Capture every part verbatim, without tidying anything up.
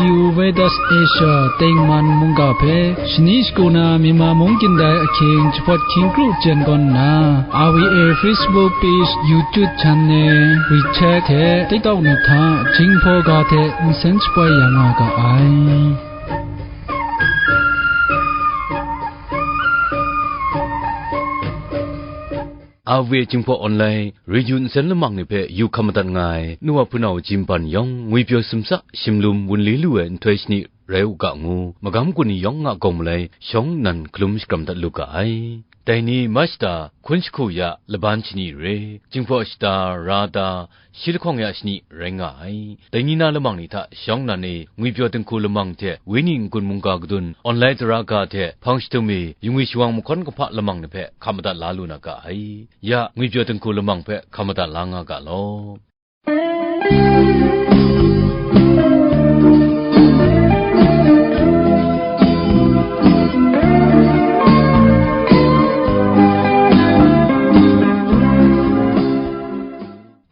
Yu Vedas Asia tengman mungga hpe shani shagu na Myanmar mung kyin dai ahkying jahpawt hkying kru jen gawn nna, R V A Facebook page, YouTube channel, WeChat hte TikTok ni hta Jinghpaw ga hte nsen shapoi ya nga ga ai. R V A Jinghpaw Online, Radio nsen lamang ni hpe yu hkam madat nga ai, nu wa hpunau Jim Ban yawng, ngwipyaw simsa, shimlum wunli lu ai nhtoi shani rai u ga ngu, magam kun ni yawng a gawng malai shawng nnan hkalum shakram dat lu ga ai. Dai ni Mach shata hkun jahku ya laban shani re, Jinghpaw shata, ra ta, shi lahkawng ya shani rai nga ai. Dai ni na lamang ni hta shawng nnan e, ngwipyaw dinghku lamang hte, wenyi n-gun mungga kadun, online tara ga hte hpang jahtum e, yungwi shawang mahkawn kahpa lamang ni hpe hkam madat la lu na ga ai. Ya, ngwipyaw dinghku lamang hpe hkam madat la nga ga law.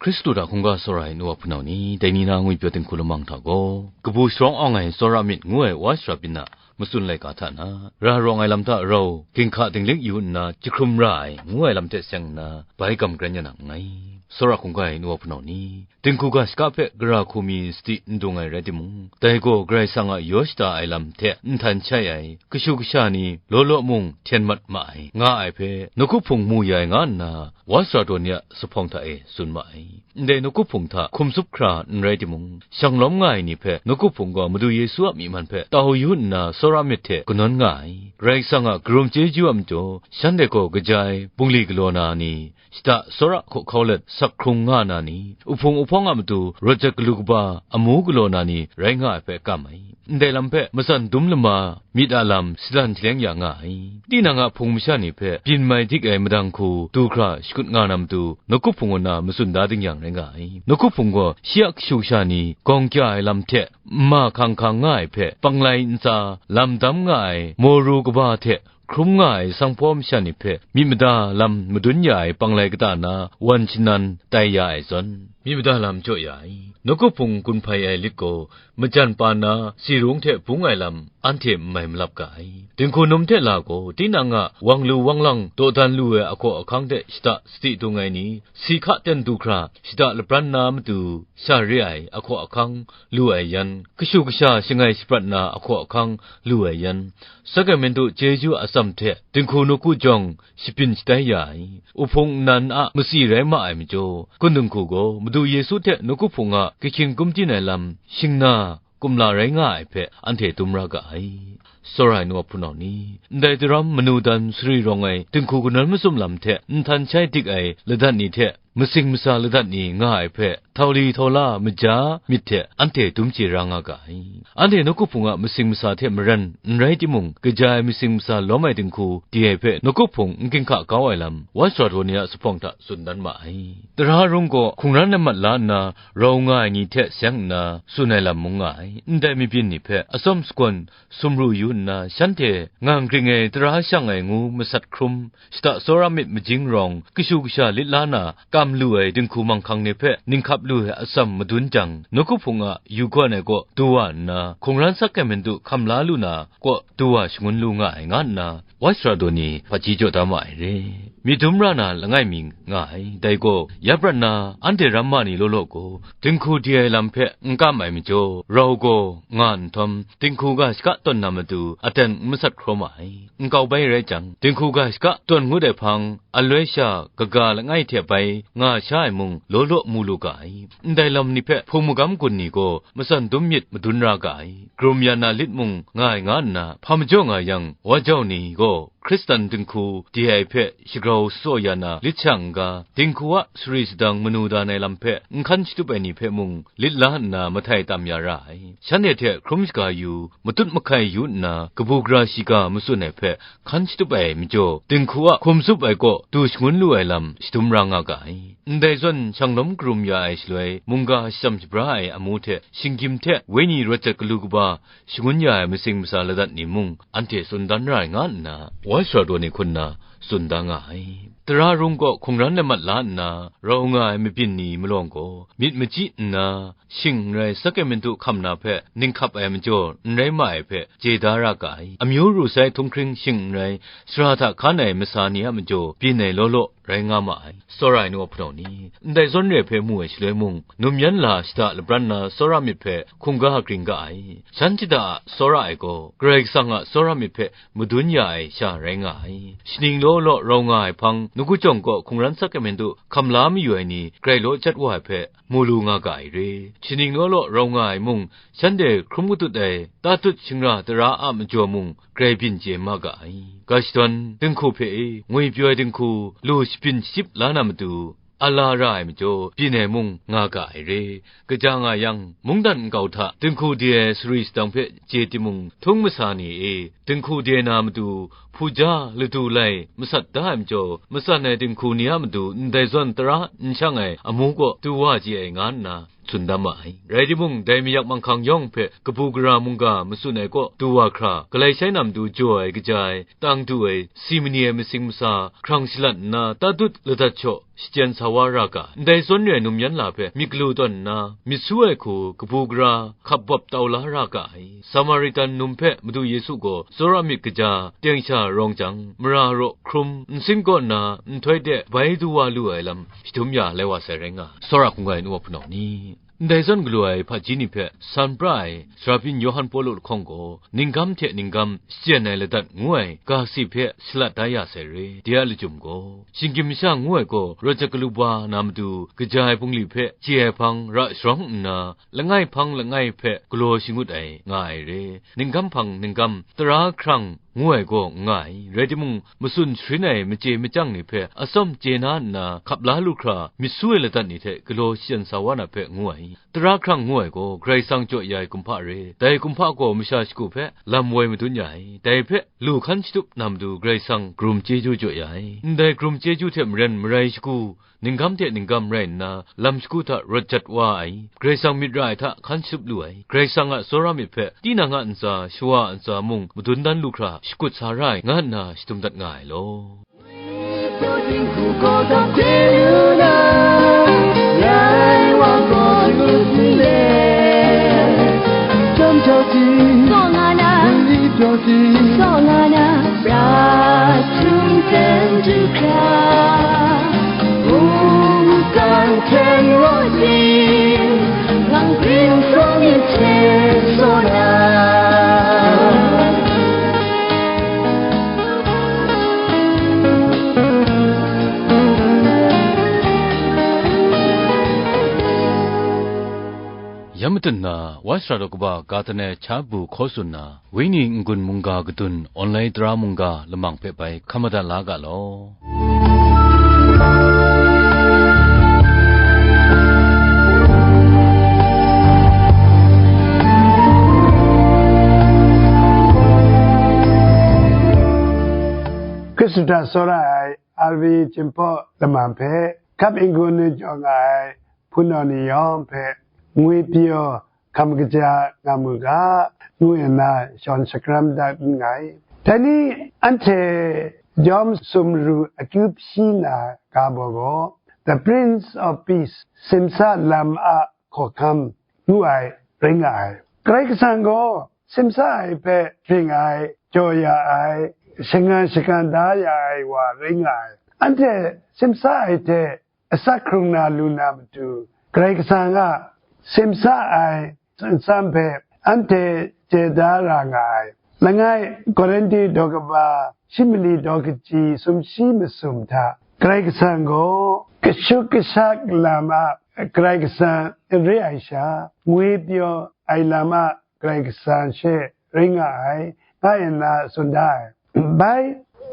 Hkristu hta hkungga tsawra ai nu wa hpunau ni, dai ni na ngwipyaw dinghku lamang hta gaw, kabu sharawng awng ai tsawra myit ngu ai wa shara byin na matsun laika hta na, ra rawng ai lam hta rau, ginhka dinglik yu nna jahkrum ra ai ngu ai lam hte seng nna, bai gam karen ya na nngai. Tsawra hkungga ai nu wa hpunau ni, dinghku ga shaka hpe gara hku mi sadi n dung ai rai timung, dai gaw Karai Kasang a yaw shada ai lam hte nhtan shai ai, kashu kasha ni law law mung hten mat ma ai, nga ai hpe, nawku hpung mu ya ai nga nna, wa sara daw ni a zuphpawng hta e tsun ma ai. Ndai nawku hpung hta hkum tsup hkra n rai timung, shang lawm nga ai ni hpe nawku hpung gaw Madu Yesu a myi man hpe tau yu nna tsawra myit hte kanawn nga ai. Karai Kasang a karum chyeju a majaw, shanhte gaw kaja ai bungli galaw na ni, shada tsawra hkawhkau let sak hkrung nga na ni, uhpung uhpawng a matu rawt jat galu kaba amu galaw na ni rai nga ai hpe kam ai. Ndai lam hpe matsan dum lama myit a lam shalan shaleng ya nga ai. Tinang a hpung masha ni hpe byin mai dik ai madang hku du hkra shakut nga na matu, nawku hpung kaw na matsun da ding yang rai nga ai. Nawku hpung gaw shi a kashu kasha ni gawng kya ai lam hte nma hkang hkang nga ai hpe, panglai ntsa lam dam nga ai moru kaba hte hkrum nga ai sanghpaw masha ni hpe myit mada lam madun ya ai panglai kata na wan shanan tai ya ai zawn, myit mada lam jaw ya ai. Nawku hpung gun hpai ai lit gaw majan pa na si rung hte bung ai lam anhte n mai malap ga ai. Dinghku num hte la gaw, tinang a wang lu wang lang dawdan lu ai ahkaw ahkang hte shada sadi dung ai ni, si hka ten du hkra shada lapran na matu sha re ai ahkaw ahkang lu ai yan, kashu kasha shangai shaprat na ahkaw ahkang lu ai yan, sakramentu chyeju a atsam hte dinghku nawku jawng shabyin shatai ya ai, uhpung nnan a matsi rai ma ai majaw, kun dinghku gaw Madu Yesu hte nawku hpung a kahkying kumtin ai lam shingna kumla rai nga ai hpe anhte dum ra ga ai. Tsawra ai nu a hpunau ni, ndai daram manu dan sari rawng ai dinghku kanawn mazum lam hte nhtan shai dik ai ladat ni hte masing masa ladat ni nga ai hpe, htau li htau la maja myit hte anhte dum chye ra nga ga ai. Anhte nawku hpung a masing masa hte maren n rai timung, kaja ai masing masa lawm ai dinghku di ai hpe, nawku hpung n ginhka kau ai lam, wa sara daw ni a zuphpawng hta tsun dan ma ai. Tara rung gaw hkungran lamat la nna, rau nga ai ni hte seng nna tsun ai lam mung nga ai. Ndai mabyin ni hpe atsawm sagawn sumru yu nna, shanhte ngang gring ai tara shang ai ngu masat hkrum, shada tsawra myit majing rawng, kashu kasha lit la na kam lu ai dinghku manghkang ni hpe ninghkap lu ai atsam madun jang, nawku hpung a yu gawn ai kaw du wa nna, hkungran sakramentu hkam la lu na kaw du wa shangun lu nga ai, nga nna wa sara daw ni hpaji jaw da ma ai re. Myit dum ra na langai mi nga ai, dai gaw, ya prat na anhte ramma ni law law gaw, dinghku di ai lam hpe n kam ai majaw, rau gaw nga nhtawm, dinghku ga shaka tawn na matu aten n masat hkraw ma ai. Nkau bai rai jang, dinghku ga shaka tawn ngut ai hpang, aloi sha kaga langai hte bai nga sha ai mung, law law mu lu ga ai. Ndai lam ni hpe hpung magam gun ni gaw matsan dum myit madun ra ga ai. Karum ya na lit mung nga ai nga nna, hpa majaw nga yang, wa jau ni gaw Hkristan dinghku di ai hpe shagrau tsaw ya na lit sha n-ga, dinghku a sari sadang manu dan ai lam hpe n hkan shatup ai ni hpe mung lit la nna mahtai tam ya ra ai. Shanhte hte hkrum shaga yu, matut mahkai yu nna, kabu gara shiga matsun ai hpe hkan shatup ai majaw, dinghku a hkum tsup ai kaw du shangun lu ai lam shadum ra nga ga ai. Ndai zawn, shanglawm karum ya ai shaloi, mungga shachyam shabra ai amu hte, shinggyim hte wenyi rawt jat galu kaba, shangun ya ai masing masa ladat ni mung anhte tsun dan ra ai nga nna, woi sara daw ni hku nna tsun da nga ai. Tara rung kaw hkungran lamat la nna rau nga ai mabyin ni malawng gaw, myit machyi nna, shing n rai sakramentu hkam na hpe ninghkap ai majaw n rai ma ai hpe chye da ra ga ai. Amyu ru sai htunghkring shing n rai, sara hta hkan ai masa ni a majaw byin ai law law rai nga ma ai. Tsawra ai nu a hpunau ni, ndai zawn re hpe mu ai shaloi mung, num yan la shada lapran na tsawra myit hpe hkungga gring ga ai. Shan shada a tsawra ai gaw, Karai Kasang a tsawra myit hpe madun ya ai sha rai nga ai. Shaning law law rau nga ai hpang, nawku jawng kaw hkungran sakramentu hkam la mayu ai ni grai law jat wa ai hpe mu lu nga ga ai re. Shaning law law rau nga ai mung, shanhte hkrum katut ai tatut shingra tara a majaw mung grai byin chye ma ga ai. Ga shadawn dinghku hpe e, ngwi pyaw ai dinghku lu shabyin shachyip la na matu, a la ra ai majaw, byin ai mung nga ga ai re. Kaja nga yang, mungdan nkau hta dinghku de ai sari sadang hpe chye timung, htung masa ni e, dinghku de na matu, hpuja ladu lai masat da ai majaw, matsan ai dinghku ni a matu ndai zawn tara n shang ai amu kaw du wa chye ai, nga nna tsun da ma ai. Rai timung, dai mayak manghkang yawng hpe kabu gara mungga matsun ai kaw du wa hkra, galai shai na matu jaw ai kaja ai, tang du ai, si mani ai masing masa hkrang shalat nna, tatut ladat shaw shachyen sa wa ra ga. Ndai zawn re ai num yan la hpe myit galu tawn nna, myit su ai hku kabu gara hkap bawp tau la ra ga ai. Samaritan num hpe Madu Yesu gaw tsawra myit kaja teng sha rawng jang, mara raw hkrum, nsin kaw nna nhtoi de bai du wa lu ai lam shadum ya lai wa sai rai nga. Tsawra hkungga ai nu wa hpunau ni, ndai zawn galu ai hpaji ni hpe san pra ai sara byin Yawhan Pawlu lahkawng gaw, ninggam hte ninggam shachyen ai ladat ngu ai ga si hpe shalat da ya sai re. De a lachyum gaw, shinggyim masha ngu ai gaw, rawt jat galu ba na matu kaja ai bungli hpe chye ai hpang ra sharawng nna, langai hpang langai hpe galaw shangut ai nga ai re. Ninggam hpang ninggam tara hkrang ngu ai gaw n nga ai, rai timung, matsun sharin ai machye machyang ni hpe atsawm chye na nna hkap la lu hkra, myit su ai ladat ni hte galaw shachyen sa wa na hpe ngu ai. Tara hkrang ngu ai gaw Karai Kasang jaw ya ai kumhpa re. Dai kumhpa gaw masha shagu hpe lam woi madun ya ai. Dai hpe lu hkan shatup na matu Karai Kasang karum chyeju jaw ya ai. Ndai karum chyeju hte maren marai shagu, ninggam hte ninggam rai nna, lam shagu hta rawt jat wa ai, Karai Kasang myit ra ai hta hkan shatup lu ai, Karai Kasang a tsawra myit hpe tinang a ntsa, shawa a ntsa mung madun dan lu hkra shakut sa ra ai, nga nna shadum dat nga ai law. Ya matut na, Wa sara daw kaba ga tan ai cha bu hkaw tsun na, Wenyi n-gun mungga kadun online tara mungga lamang hpe bai hkam madat la ga law. Hkristu hta tsawra ai R V Jinghpaw lamang hpe, hkap n-gun jaw nga ai hpunau ni yawng hpe, ngwi pyaw hkam kaja nga mu ga, ngu nna shawn shakram dat nngai. Dai ni anhte jawm sumru akyu hpyi na ga baw gaw, The Prince of Peace, simsa lam a hkawhkam, ngu ai rai nga ai. Karai Kasang gaw simsa ai hpe hpring ai, jaw ya ai, shangang shagan da ya ai wa rai nga ai. Anhte simsa ai hte asak hkrung na lu na matu, Karai Kasang a simsa ai ntsam hpe anhte chye da ra nga ai. Langai Korinti daw kaba shi mali daw kaji sumshi masum hta, Karai Kasang gaw kashu kashak lam a Karai Kasang n re ai sha, ngwi pyaw ai lam a Karai Kasang she rai nga ai, nga nna tsun da ai. Bai,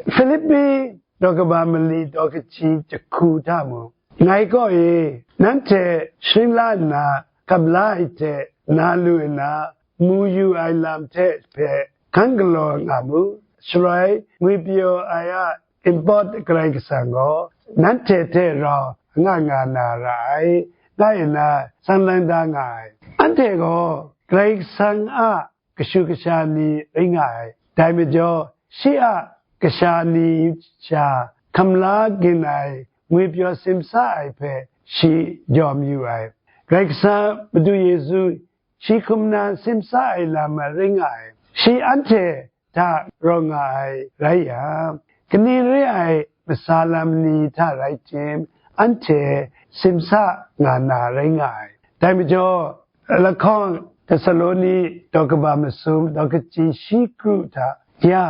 Hpilipi daw kaba mali daw kaji jahku hta mung, ngai kaw e, nanhte sharin la nna, hkap la ai hte na lu nna, mu yu ai lam hte hpe hkan galaw nga mu. Shaloi, ngwi pyaw ai a npawt Karai Kasang gaw nanhte hte rau nga nga na ra ai, nga nna tsan lang da nga ai. Anhte gaw Karai Kasang a kashu kasha ni rai nga ai. Dai majaw, shi a kasha ni sha hkam la gin ai ngwi pyaw simsa ai hpe shi jaw mayu ai. Karai Kasang Madu Yesu shi hkum na simsa ai lam rai nga ai. Shi anhte hta rawng nga ai rai yang, kaning re ai masa lam ni hta rai tim, anhte simsa nga na rai nga ai. Dai majaw, lahkawng Tesaloni daw kaba masum daw kaji shi kru hta ya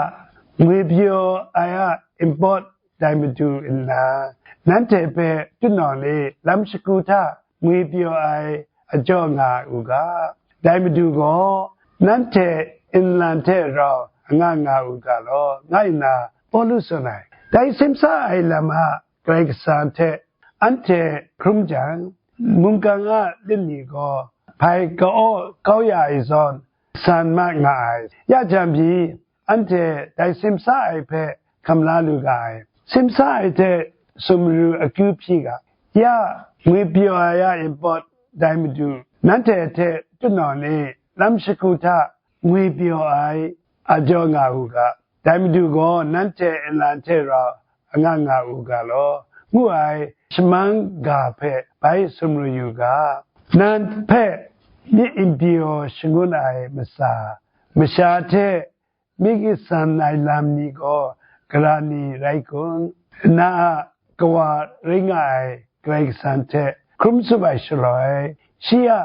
ngwi pyaw ai a npawt dai madu nna, nanhte hpe tutnawng ni lam shagu hta ngwi pyaw ai a jaw nga u ga. Dai madu gaw nanhte nlan hte rau anga nga u ga law, nga nna Pawlu tsun ai. Dai simsa ai lam a Karai Kasang hte anhte hkrum jang, mungkan a lit ni gaw hpai ka-aw kau ya ai zawn, san mat nga ai. Ya jang pyi, anhte dai simsa ai hpe hkam la lu ga ai. Simsa ai hte sumru akyu hpyi ga, ya ngwi pyaw ai a npawt dai madu, nanhte hte tutnawng ni lam shagu hta ngwi pyaw ai a jaw nga u ga, dai madu gaw nanhte nlan hte rau anga nga u ga law, ngu ai shamang ga hpe bai sumru yu ga. Nan hpe myit n pyaw shangun ai masa, masha hte myit galaw ai lam ni gaw gara ni rai kun? Na a Kawa rai nga ai Karai Kasang hte hkrum tsup ai shaloi, shi a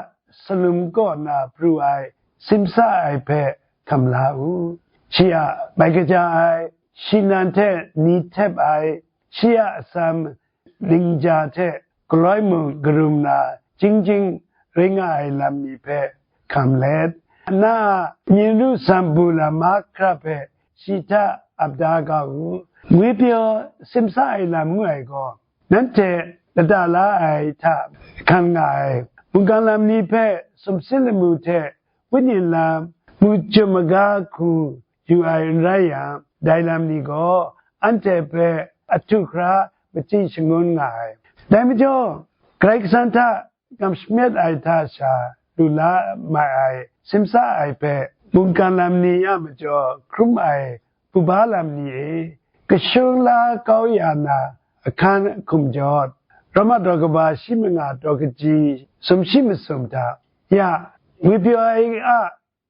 salum kaw na pru ai simsa ai hpe hkam la u. Shi a mai kaja ai, shi nan hte ni htep ai, shi a atsam ningja hte galoi mung karum na, chying chying rai nga ai lam ni hpe hkam let, na a myin ru san bu lam mahkra hpe shi hta ap da ga u. Ngwi pyaw simsa ai lam ngu ai gaw, nanhte lata la ai hta hkan nga ai mungkan lam ni hpe sumsing lamu hte Wenyi lam mu chyum maga hku yu ai n rai yang, dai lam ni gaw anhte hpe ahtu hkra machyi shangun nga ai. Dai majaw, Karai Kasang hta ngam shamyet ai hta sha lu la mai ai simsa ai hpe mungkan lam ni a majaw hkrum ai buba lam ni e, kashung la kau ya na ahkan hkum jawt, Roma daw kaba shi manga daw kaji sumshi masum hta, ya, ngwi pyaw ai a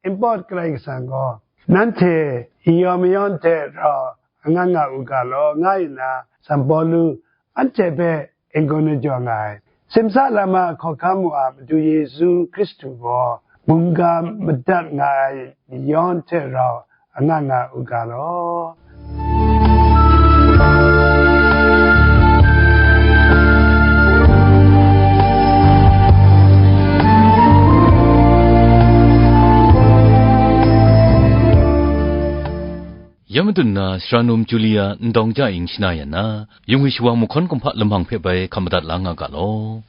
npawt Karai Kasang gaw, nanhte yawm mayawn hte rau angan nga u ga law, nga nna San Pawlu anhte hpe n-gun jaw nga ai. Simsa lam a hkawhkam wa Madu Yesu Hkristu gaw mungga madat nga ai ni yawng hte rau angan nga u ga law. Ya madun na, sara num Julia ndawng ja ing shana yan na, yung ai shawang mahkawn kumhpa lamang hpe bai hkap madat la nga ga law.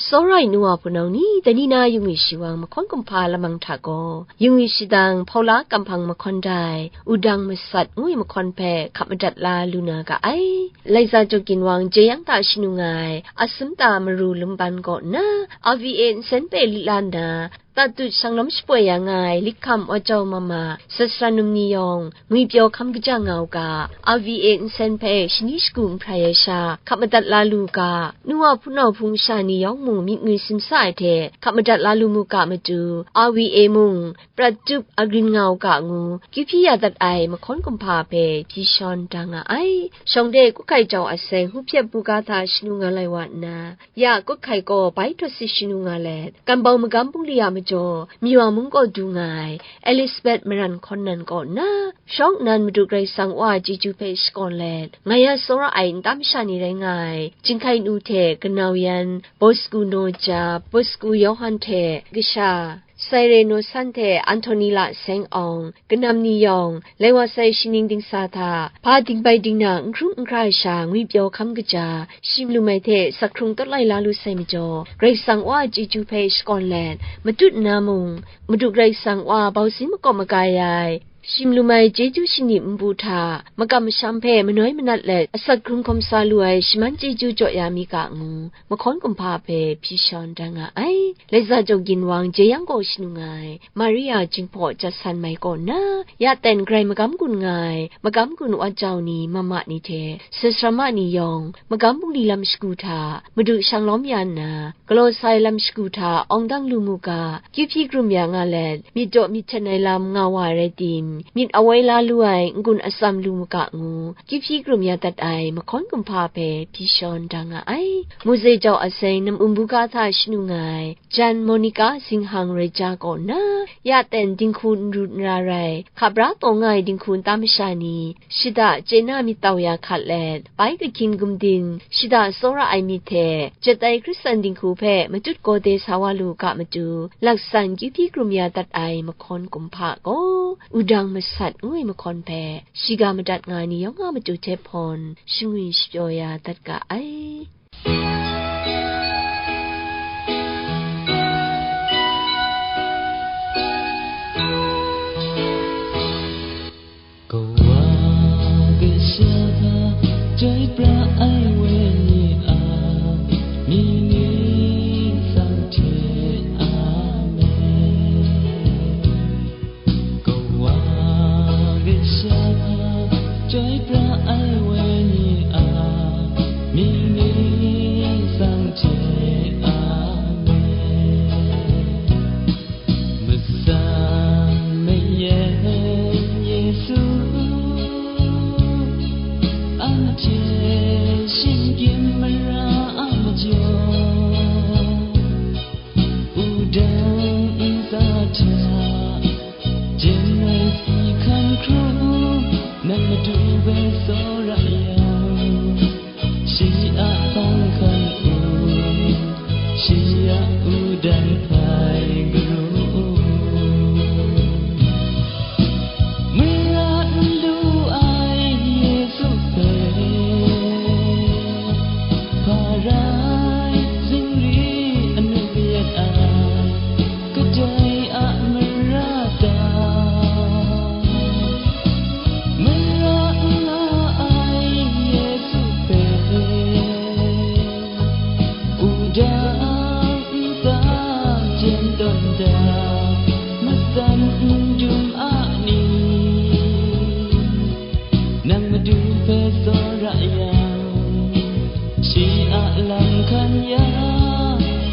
Tsawra ai nu wa hpunau ni, dai ni na yung ai shawang mahkawn kumhpa lamang hta gaw, yung ai shadang hpaula kamhpang mahkawn dai, wudang masat ngu ai mahkawn hpe hkap madat la lu na ga ai. Laiza Jaw Ginwang jeyang ta shanu nga ai, Asumta Maru Lumban kaw nna, R V A nsen hpe li la nna, tatut shanglawm shapoi ya nga ai Likham Wajau Mama, sasara num ni yawng, ngwi pyaw hkam kaja nga u ga, R V A nsen hpe shani shagu n hprai ai sha, hkap madat la lu u ga, nu wa hpunau hpung sha ni yawng mung myit ngwi simsa ai hte, hkap madat la lu mu ga matu, R V A mung, prat tup agrin nga u ga ngu, kyu hpyi ya dat ai mahkawn kumhpa hpe hpyi shawn da nga ai. Shawng de Kuhkai Jau Aseng, Hku Hpyep Buga hta shanu nga lai wa nna, ya Kuhkai gaw bai hkawt si shanu nga let, Kambau Magam Bungli a majaw, Miwa mung kaw du nga ai, Elizabeth Maran Hkawn nan kaw nna, shawng nnan Madu Karai Kasang Wa a chyeju hpe shakawn let, nga ya tsawra ai nta masha ni rai nga ai, Jinghkai Nu hte Kanau Yan, Bosku Naw Ja, Bosku Yawhan hte kasha, Saire Naw San hte Anthony La Seng Awng, kanam ni yawng, lai wa sai shaning dingsa hta, hpa dingbai dingna n hkrung n hkra ai sha ngwi pyaw hkam kaja, shim lu mai hte sak hkrung tawt lai la lu sai majaw, Karai Kasang Wa a chyeju hpe shakawn let, matut nna mung, Madu Karai Kasang Wa bau sin makawp maga ya ai, Shim lum ai chyeju shani npu hta, makam masham hpe manoi manat let, asak hkrung hkawm sa lu ai shaman chyeju jaw ya mi ga ngu, mahkawn kumhpa hpe hpyi shawn dan nga ai. Laiza jaw ginwang jeyang gaw shanu nga ai, Maria Jinghpaw Jasan mai kaw nna, ya ten grai magam gun nga ai, magam gun wa jau ni, mama ni hte, sasarama ni yawng, magam bungli lam shagu hta, madu shang lawm ya nna, galaw sa ai lam shagu hta awng dang lu mu ga, kyu hpyi krum ya nga let, myit daw myit hten ai lam nga wa ai rai tim, myit awoi la lu ai n-gun atsam lu mu ga ngu, kyu hpyi krum ya dat ai mahkawn kumhpa hpe hpyi shawn da nga ai. Mose jau aseng nam-um buga hta shanu nga ai, Jan Monica Zinghang Reja kaw nna, ya ten dinghku n ru n ra rai, hka bra taw nga ai dinghku nta masha ni, shada chye na myit tau ya hkat let, bai kahkyin gumdin, shada tsawra ai myit hte, jet ai Hkristan dinghku hpe matut gawde sa wa lu ga matu, laksan kyu hpyi krum ya dat ai mahkawn kumhpa gaw, wudang masat ngu ai mahkawn hpe, shiga madat nga ai ni yawng a matu hte hpawn, shangwi shapyaw ya dat ga ai. Kawa kasha chyoi pra ai wenyi a, mying ni sang hte, Amen. Kawa kasha chyoi pra ai wenyi a, mying ni sang hte, Amen. Matsan mayan Yesu, anhte shinggyim mara a majaw, wudang ntsa hta, jeng ai si hkan hkrum, nang Madu hpe tsawra yang, shi a hpang hkan u, shi a wudang hpai garu u. Mara n lu ai Yesu hpe, hpa rai zingri anu yet ai, kadai a mara ta? Mara n la ai Yesu hpe, wudang ntsa jen tawn da, matsan n dum a ni? Nang Madu hpe tsawra yang, shi a lam hkan ya,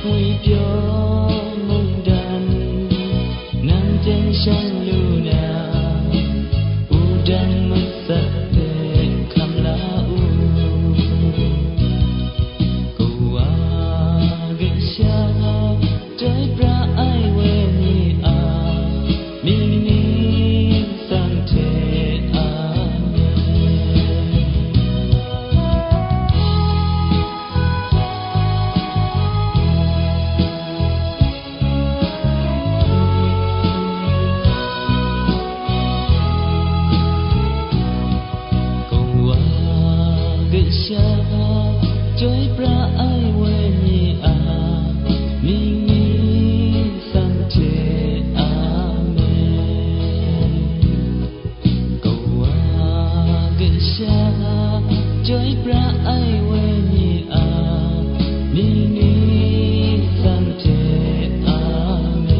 ngwipyaw mungdan, nang jen shang lu na, wudang masat hpe hkam la u. Kawa kasha chyoi pra ai wenyi a, mying ni sang hte, Amen. Kawa kasha chyoi pra ai wenyi a, mying ni sang hte, Amen. Kawa kasha chyoi pra ai wenyi a, mying ni sang hte, Amen.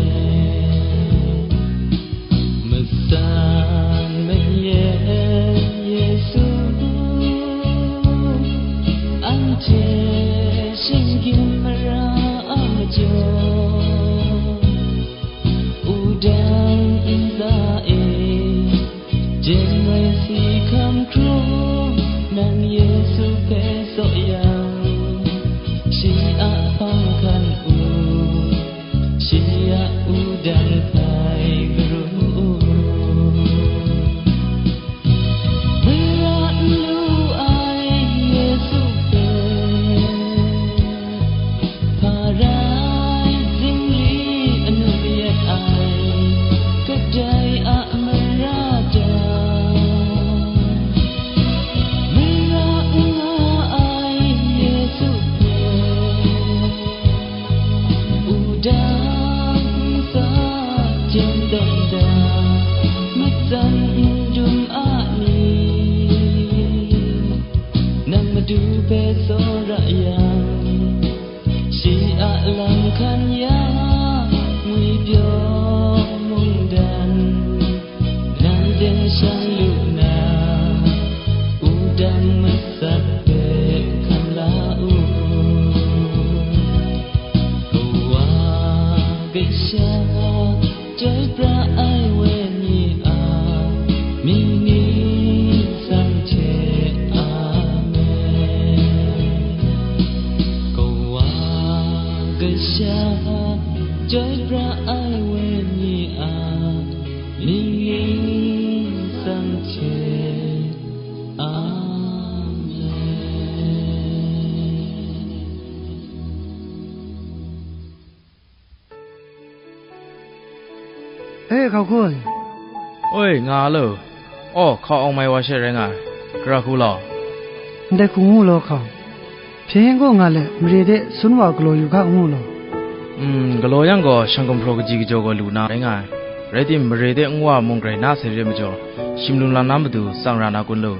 Matsan mayan Yesu, anhte shinggyim mara a majaw, wudang ntsa e, jeng ai si hkan hkrum, nang Yesu hpe tsaw yang, shi a hpang hkan u, shi a wudang hpai garu u. Mara n lu ai Yesu hpe, hpa rai zingri anu yet ai, kadai a mara ta? Mara n la ai Yesu hpe, wudang ntsa jen tawn da, Du hpe tsawra yang, shi a lam hkan ya, ngwi pyaw mungdan, nan den shan lu na, wudang masat hpe hkan la u. Kawa kasha, chyoi pra ai wenyi a mying ni sang hte, Amen. Kawa kasha, chyoi pra ai wenyi a mying ni sang hte, Amen. E, hkau hku ai. Oi, nga lo. Aw, hkau awng mai wa she rai nga ai. Gara hku law. Ndai hku ngu law, hkau. Hpyen gaw nga let, mare de sun wa galaw yu hka ngu law. Mm, galaw yang gaw, shang gumhpraw kaji kajaw gaw lu na rai nga ai. Rai tim, mare de nwa mung grai na sai re majaw, shim lung lam na matu tsang ra na kun lu.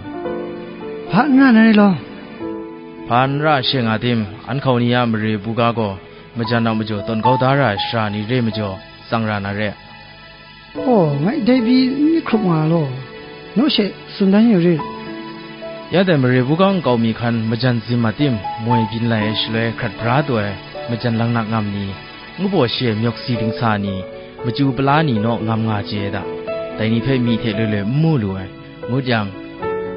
Hpa n ra na rai law. Hpa n ra she nga tim, an hkau ni a mare buga gaw, majan a majaw tawn kau da ra ai sara ni re majaw, tsang ra na re. Aw, ngai dai pyi n myit hkrup nga law, naw she tsun dan yu rit. Ya dai mare buga nkau mi hkan majan zim a tim, moi byin lai ai shaloi hkrat bra taw ai majan langnak ngam ni, ngu baw shi ai myawk si dingsa ni, machyu pala ni naw ngam nga chye ai da. Dai ni hpe myi hte loi loi n mu lu ai. Ngut yang,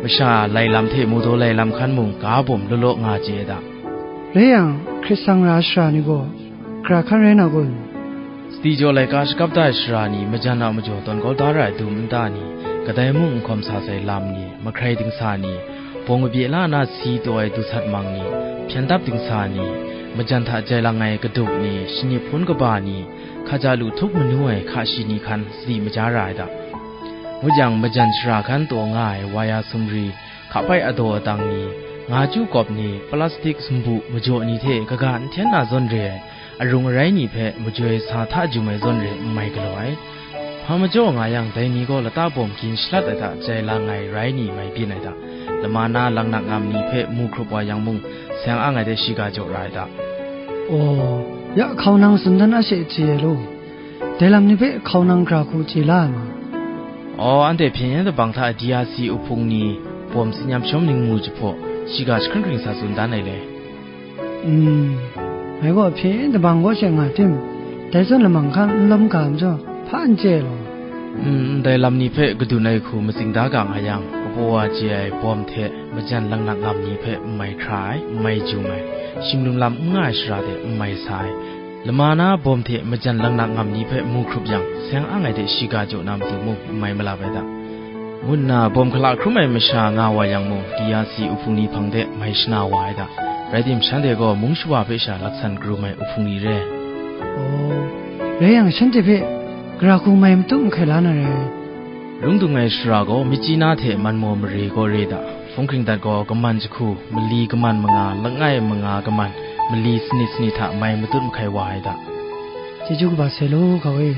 masha lai lam hte mawdaw lai lam hkan mung ga bawm law law nga chye ai da. Rai yang, hkrit sang ra ai sara ni gaw, gara hkan rai na kun? Sadi jaw laika shakap da ai sara ni, majan a majaw tawn kau da ra ai dum nta ni, kadai mung n hkawm sa sai lam ni, mahkrai dingsa ni, bawng kabye la na si taw ai dusat mang ni, hpyen dap dingsa ni, majan hta jai lang ai kaduk ni, shanip hpun kaba ni, hkaja lu htup manu ai hka shi ni hkan sadi maja ra ai da. Ngut yang, majan shara hkan taw nga ai waya sumri, hkapai adaw adang ni, nga chyu kawp ni, plastik sumbu majaw ni hte kaga n hten na zawn re ai, arung arai ni hpe majoi sa hta jum ai zawn re n mai galaw ai. Hpa majaw nga yang, dai ni gaw lata bawm gin shalat ai hta jai lang ai rai ni mai byin ai da. Lama na langnak ngam ni hpe mu hkrup wa yang mung, seng ang ai de shiga jaw ra ai da. Aw, ya hkau nang tsun dan a she chye ai law. Dai lam ni hpe hkau nang gara hku chye la ai ma? Aw, anhte hpyen yen dabang hta D R C uhpung ni bawm tsin yam shawm ningmu jahpaw, shiga jahkring hkring sa tsun dan ai le. Mm, ngai gaw hpyen yen dabang kaw she nga tim, dai zawn lamang hkan n lawm ga majaw, hpa n chye ai law. Mm, ndai lam ni hpe kadun ai hku matsing da ga nga yang, kabaw wa chye ai bawm hte majan langnak ngam ni hpe n mai hkra ai, n mai jum ai, shim lung lam n nga ai shara de n mai sa ai, lama na bawm hte majan langnak ngam ni hpe mu hkrup yang, seng ang ai de shiga jaw na matu mung n mai malap ai da, ngu nna bawm hkala hkrum ai masha nga wa yang mung, D R C uhpung ni hpang de mai shana wa ai da. Rai tim, shanhte gaw mung shawa hpe sha laksan karum ai uhpung ni re. Aw, rai yang, shanhte hpe gara hku mai matu mahkai la na rai. Lung dung ai shara gaw, Myitkyina hte Manmaw mare gaw re da. Hpung hkring dat gaw, kaman jahku, mali kaman manga, langai manga kaman, mali sanit sanit hta mai matut mahkai wa ai da. Chyeju kaba sai law, hkau e.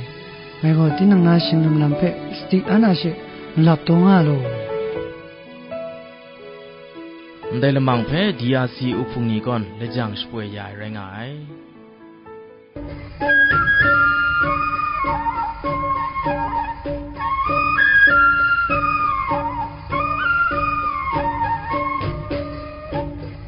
Ngai gaw tinang na shing lam lam hpe sadi an a she malap taw nga law. Ndai lamang hpe D R C uhpung ni gaw lajang shapoi ya ai rai nga ai.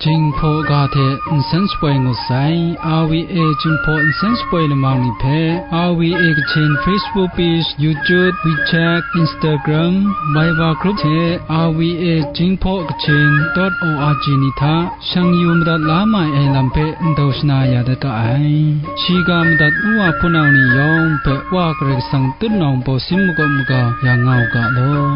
Jinghpaw ga hte nsen shapoi ngut sai, R V A Jinghpaw nsen shapoi lamang ni hpe, R V A Kachin Facebook page, YouTube, WeChat, Instagram, Viber group hte R V A Jinghpaw Kachin dot O R G ni hta shang yu madat la mai ai lam hpe ndau shana ya dat ga ai. Shiga madat u wa hpunau ni yawng hpe Wa Karai Kasang tutnawng bawsin makawp maga ya nga u ga law.